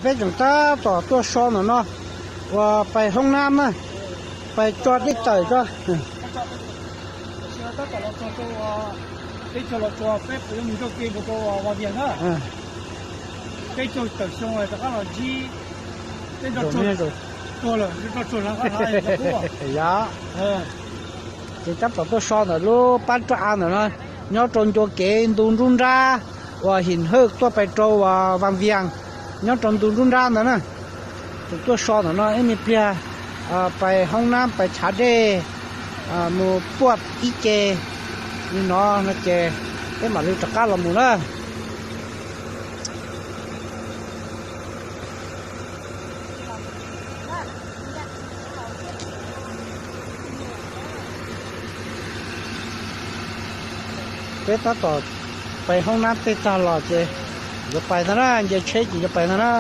Peb tseem tab tom tuaj so ntawm no uas pais hoob nab na, pais tso dej tawm tso. Yog, ces tab tom tuaj so ntawm lub pab raj av ntawm no, nyob rau ncua kev ntu nruab nrab uas Him Hawj tuaj pais rau uas Vaj Vias, nyob rau ntu nruab nrab ntawd na. Tseem tuaj so ntawm no ib me pliag, pais hoob nab pais tshav dej, mus puaj ib ce li no no ces peb mam li rov qab los mus na. Peb tab tom pais hoob nab tej tag los ces yuav pais ntag na, nce tsheb ces yuav pais ntag na.